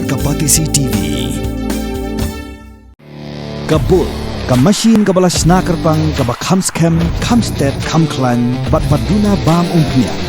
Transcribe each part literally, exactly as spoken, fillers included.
Ka Batesi T V. Ka bul, ka machine kaba la shna kyrpang, kaba kham skhem, kham stet, kham khlaiñ, bad ba duna bam umphniang.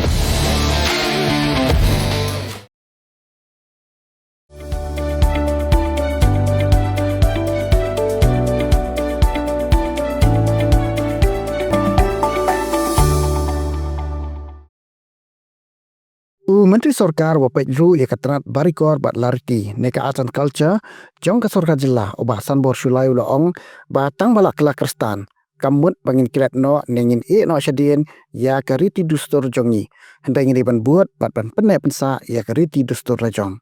U Myntri Sorkar uba peit ruh ïa ka tnat bahaïing bad la riti ne ka Art and Culture jong ka Sorkar Jylla, u Bah Sanbor Shullai, u la ong ba tang ba la kylla Khristan, kam mut ba ngin klet noh ne ngin ïeh noh shadien ïa ka riti dustur jong ngi. Hynrei ngi dei ban bud bad ban pynneh pynsah ïa ka riti dustur la jong.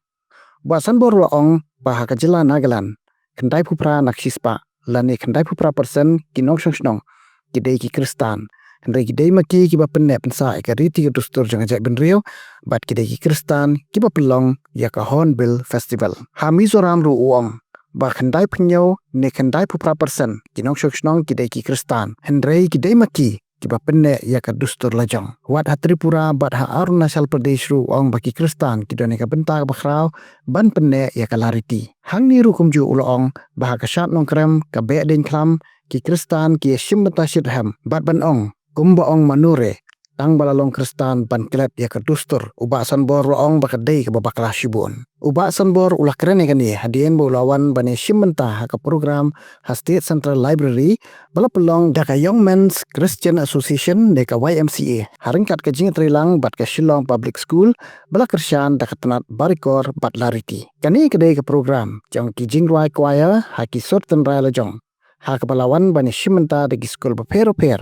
U Bah Sanbor u la ong ba ha ka jylla Nagaland, khyndai phew phra na ka shispah lane khyndai phew phra percent ki nongshong shnong ki dei ki Khristan. Hynrei ki dei ma ki kiba pynneh pynsah ïa ka riti ka dustur jong ka jaitbynriew, bad ki dei ki Khristan kiba pynlong ïa ka Hornbill Festival. Ha Mizoram ruh u ong ba khyndai phew hynñiew ne khyndai phew phra percent ki nongshong shnong ki dei ki Khristan. Hynrei ki dei ma ki kiba pynneh ïa ka dustur la jong. Wat ha Tripura bad ha Arunachal Pradesh ruh u ong ba ki Khristan ki don ïa ka bynta kaba khraw ban pynneh ïa ka la riti. Hangne ruh kumjuh u la ong ba ha ka Shad Nongkrem, ka Behdeiñkhlam, ki Khristan ki ïa shim bynta shitrhem bad ban ong kumba ong ma Nure, tang ba la long Khristan ban klet ïa ka dustur. U Bah Sanbor u la ong ba ka dei kaba bakla shibun. U Bah Sanbor u la kren ïa kane hadien ba u la wan ban ïa shim bynta ha ka program ha State Central Library ba la pynlong da ka Young Men's Christian Association ne ka Y M C A, ha ryngkat ka jingïatreilang bad ka Shillong Public School, ba la kyrshan da ka tnat bahaïing bad la riti. Kane ka dei ka program jong ki jingrwai choir ha ki sur tynrai la jong, ha kaba la wan ban ïa shim bynta da ki skul bapher bapher.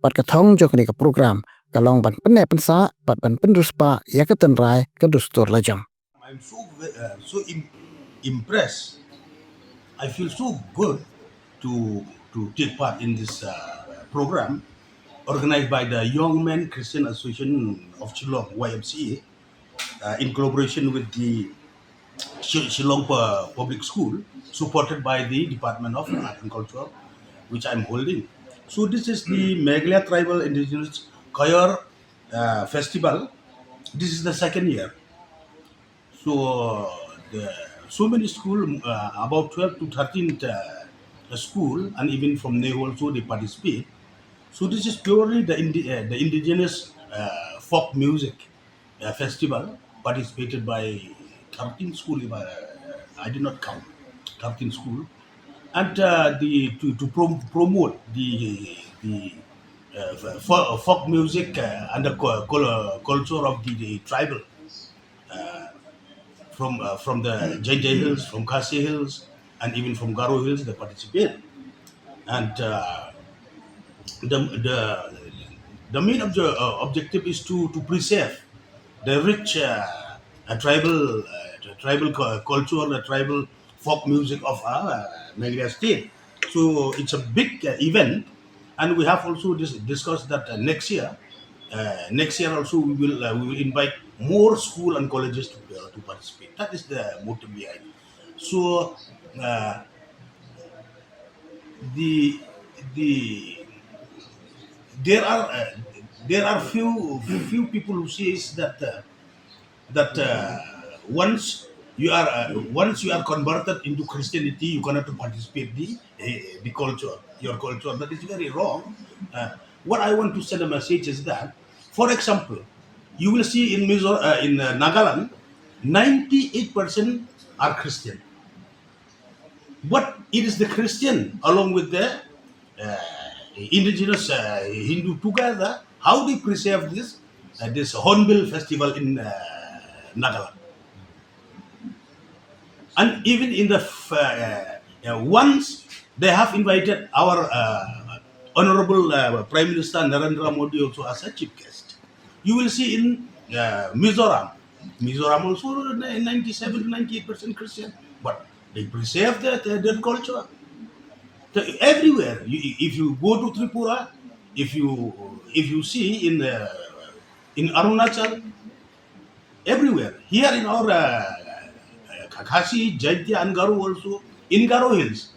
Bad ka thong jong kane ka program ka long ban pynneh pynsah bad ban pynriewspah ïa ka tynrai ka dustur la jong. I'm so ve- uh, so im- impressed. I feel so good to to take part in this uh, program organized by the Young Men Christian Association of Shillong, Y M C A, uh, in collaboration with the Shi- Shillong Pu- Public School, supported by the Department of Art and Culture, which I'm holding. So this is the Meghalaya Tribal Indigenous Choir uh, Festival. This is the second year. So the so many school, uh, about twelve to thirteen uh, school, and even from NEHU also they participate. So this is purely the indi- uh, the indigenous uh, folk music uh, festival, participated by thirteen school. If I, I did not count, thirteen school, and uh, the to, to prom- promote the the uh, fo- folk music uh, and the cu- cul- culture of the, the tribal uh, from uh, from the Jaintia Hills, from Khasi Hills, and even from Garo Hills, they participate. And uh, the the the main obje- uh, objective is to to preserve the rich uh, uh, tribal uh, the tribal cu- culture, the tribal folk music of our uh, Meghalaya state. So it's a big uh, event, and we have also dis- discussed that uh, next year, uh, next year also we will uh, we will invite more school and colleges to uh, to participate. That is the motive behind. So uh, the the there are uh, there are few few people who says that uh, that uh, once you are uh, once you are converted into Christianity, you cannot participate the uh, the culture, your culture. That is very wrong. Uh, what I want to send a message is that, for example, you will see in Mizo- uh, in uh, Nagaland, ninety-eight percent are Christian. But it is the Christian along with the uh, indigenous uh, Hindu together, how they preserve this uh, this Hornbill Festival in uh, Nagaland. And even in the f- uh, uh, once they have invited our uh, Honorable uh, Prime Minister Narendra Modi also as a chief guest. You will see in uh, Mizoram, Mizoram also ninety-seven to ninety-eight percent Christian, but they preserve their, their, their culture. So everywhere, you, if you go to Tripura, if you if you see in uh, in Arunachal, everywhere. Here in our uh, Khasi, Jaintia, and Garo also, in Garo Hills,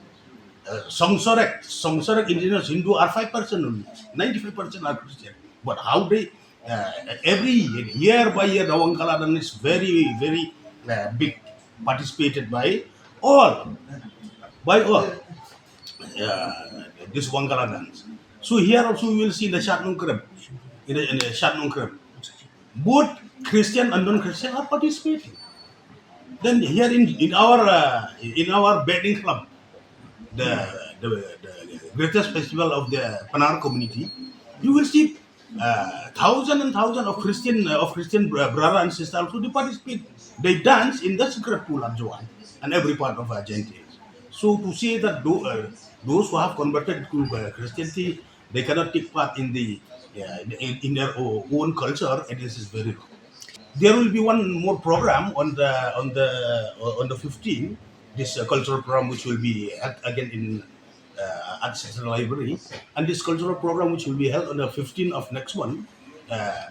uh, Songsorek, Songsorek indigenous Hindu are five percent only. Ninety-five percent are Christian. But how they, uh, every year by year, the Wangkala is very, very uh, big. Participated by all, by all. Yeah, this Wangkala dance. So here also you will see the Shat Nongkrem, in the, in the Shat Nongkrem. Both Christian and non-Christian are participating. Then here in, in our uh, in our batting club, the, the the greatest festival of the Pnar community, you will see uh, thousand and thousand of Christian uh, of Christian br- brother and sister also they participate. They dance in the sacred pool of Jowai and every part of our Jaintia Hills. So to say that tho- uh, those who have converted to uh, Christianity, they cannot take part in the uh, in, in their o- own culture, and this is very wrong. There will be one more program on the on the uh, on the fifteenth. This uh, cultural program which will be held again in uh, at Central Library, and this cultural program which will be held on the fifteenth of next month. Uh,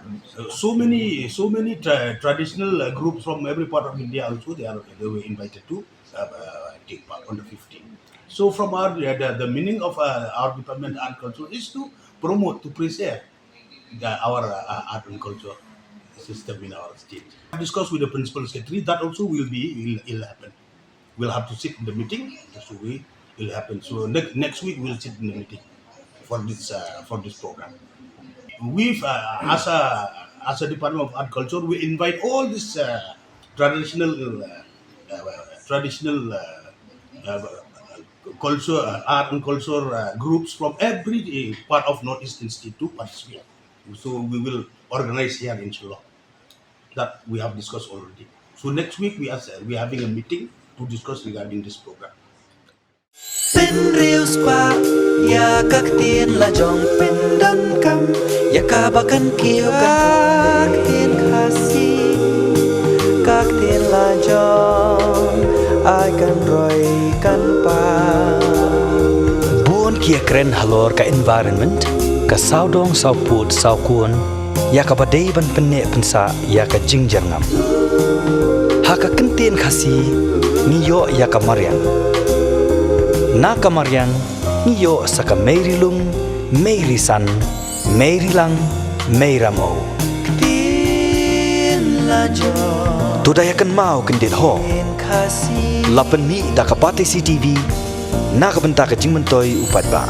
so many so many tra- traditional uh, groups from every part of India also they are they were invited to uh, uh, take part on the fifteenth. So from our uh, the, the meaning of uh, our department art culture is to promote, to preserve the, our uh, art and culture system in our state. I discussed with the principal secretary, that also will be will, will happen. We'll have to sit in the meeting. This will will happen. So next next week we'll sit in the meeting for this uh, for this program. We've uh, as a as a department of art culture, we invite all this uh, traditional uh, uh, traditional uh, uh, culture, uh, art and culture uh, groups from every uh, part of Northeast Institute to participate. So we will organize here in Shillong. That we have discussed already. So next week we are we're having a meeting to discuss regarding this program. Pynriew spah ïa ka ktien la jong, pyndonkam ïa kaba kan kiew, ka ktien Khasi, ka ktien la jong, ai kan roi kan pang. Bun ki ïakren halor ka environment, ka sawdong sawpud sawkun, ïa kaba dei ban pynneh pynsah ïa ka jingjyrngam. Ha ka kyntien Khasi ngi ïoh ïa ka mariang. Na ka mariang ngi ïoh sa ka mei ri lung, mei ri san, mei ri lang, mei ram o. Ktien la jong. To da ïa kynmaw kyndit ho. Khasi. La pynmih da ka Batesi TV na ka bynta ka jingmyntoi u paidbah.